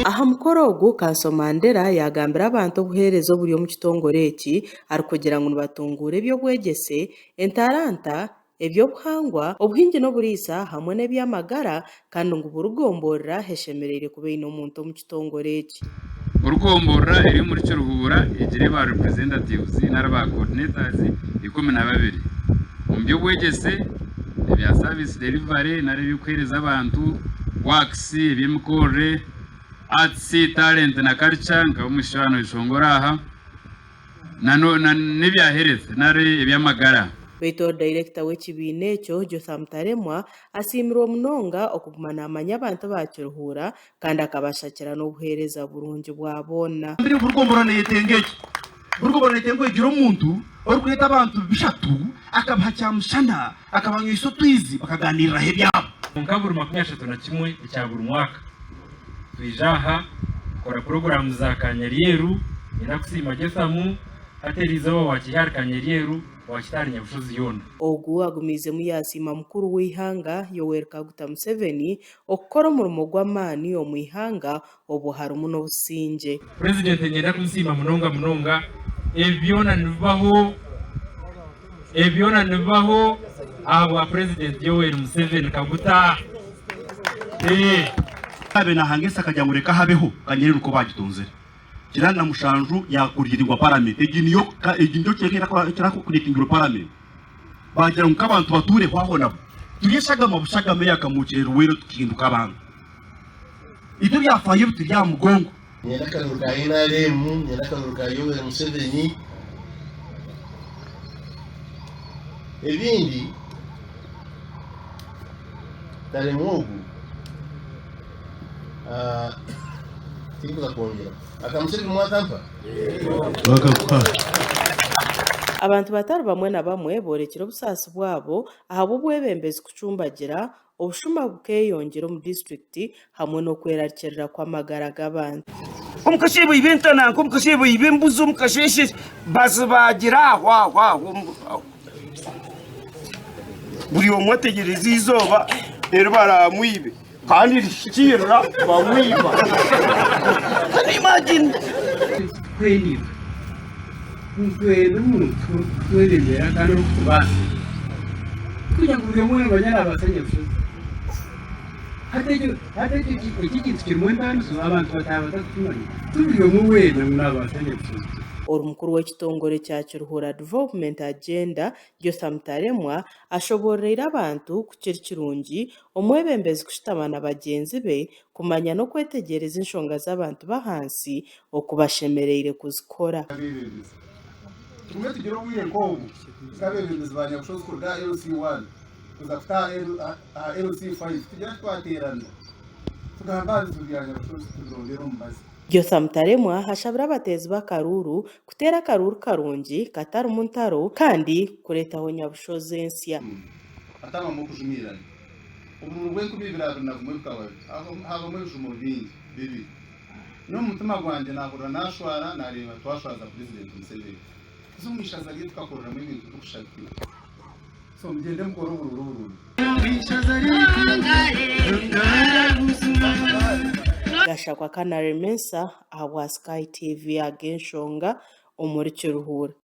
Aha mukoro ogu, Kanso Mandela yaagambira abantu obuheereza oburi omu kitongore eki arikugira ngu nibatunguura eby'obwegyese, entaranta, eby'obuhangwa, obuhingi n'oburiisa hamwe n'eby'amagara kandi ngu buri gomborora eshemereire kuba eine omuntu omu kitongore eki. Buri gomborora eri omuri Kiruhura egire ba representatives nari ba coordinators 12 omu by'obwegyese, ebya service delivery nari eby'okuheereza abantu, works, eby'emikorere, arts, talent na culture nka omwishiki waaba noyeshongora aha. N'ebya health nari eby'amagara. Beitu ori dayirekita w'ekibiina ekyo, Jotham Taremwa, asiimirwe munonga okuguma naamanya abantu ba Kiruhura kandi akabashakira n'obuheereza burungi bwa boona. Buri gomborora neyetenga eki. Buri gomborora neyetenga ngu egire omuntu orikureeta abantu bishatu akabaha kyamushana, akabanywisa otwizi bakaganiiriraho ebyabo. Kwonka buri 31 ekya buri mwaka, twija aha kukora puroguraamu za Kanyaryeru, Nyenda kusiima Jothamu, hati eri izooba waakiiha ahari Kanyaryeru waakita ahari Nyabushozi yoona. Ogu agumiizemu yaasiima mukuru w'eihanga Yoweri Kaguta Museveni okukora omurimo gw'amaani omu ihanga obwo harimu n'obusingye. Purezidenti niinyenda kumusiima munonga munonga, ebi byona nibibaho ebi byona nibibaho ahabwa Purezidenti Yoweri Museveni Kaguta. Abe nahanga ensi akagira ngu reka habeho kanyerere uko bagitonzire 97 yakuririrwa parliament egi niyo egi niyo ekirakuretingirwe parliament bagira ngu kabantu batureho aho nabo turi eshagama bushagama eyakamukire Luweero tukihinduka abantu itwe ebyafaayo bituri aha mugongo. Nyenda akaruru ka NRM, nyenda akaruru ka Yoweri Museveni. Ebindi Taremwa ogu tinkuza kwongyera. Aka Museveni mwakampa? Bakakuha. Abantu batari bamwe na bamwe boorekire obusaasi bwabo ahabw'obwebembezi kucumbagira, obushuma bukeeyongyera omu disiturikiti hamwe n'okwerarikirira kw'amagara g'abantu. Omu kasheeshe baiba entananka, omu kasheeshe baiba embuzi, omu kasheeshe bazibaagira aho aho aho aho. Buri omwe ategyereza eizooba eri baraamwibe kandi rihikiirira bamwiba. Can you imagine? Titweniga nitwenda omuntu orikutwebembera kandi orikutubaasa kugira ngu buri omwe namanya nabaasa Nyabushozi. Hati ekyo hati ekyo eki ekintu kirimu entaaniso abantu bataaha batarikukimanya ti buri omwe weena ngu nabaasa Nyabushozi. Ori mukuru w'ekitongore kya Kiruhura Development Agenda, Jotham Taremwa, ashoboororeire abantu ku kiri kirungi omwebembezi kushutama na bagyenzi be kumanya n'okwetegyereza enshonga z'abantu b'ahansi oku bashemereire kuzikora. Abeebembezi. Tugume tugire obwire nk'obu nk'abeebembezi ba Nyabushozi kuruga aha LC1 kuza kuta aha LC5 tugire ahu twateerana tugambe aha bizibu bya Nyabushozi tubirondere omubazi. Jotham Taremwa ashabire abateezi b'akaruuru kuteera akaruuru karungi katarimu ntaro kandi kureetaho Nyabushozi ensya. Hatabamu okujumiirana. Obururu bw'enkumi ibiri abiri na gumwe bukaba habamu ebijumo bingi bibi. N'omu mutima gwangye naahurira naashwara naareeba twashwaza Purezidenti Museveni. Tuze omu ishaza rye tukakoreramu ebintu birikushabikirwa. So mugyende mukore obururu oburungi. Gashakwa Canary Mensah ahabwa Sky TV ag'enshonga omuri Kiruhura.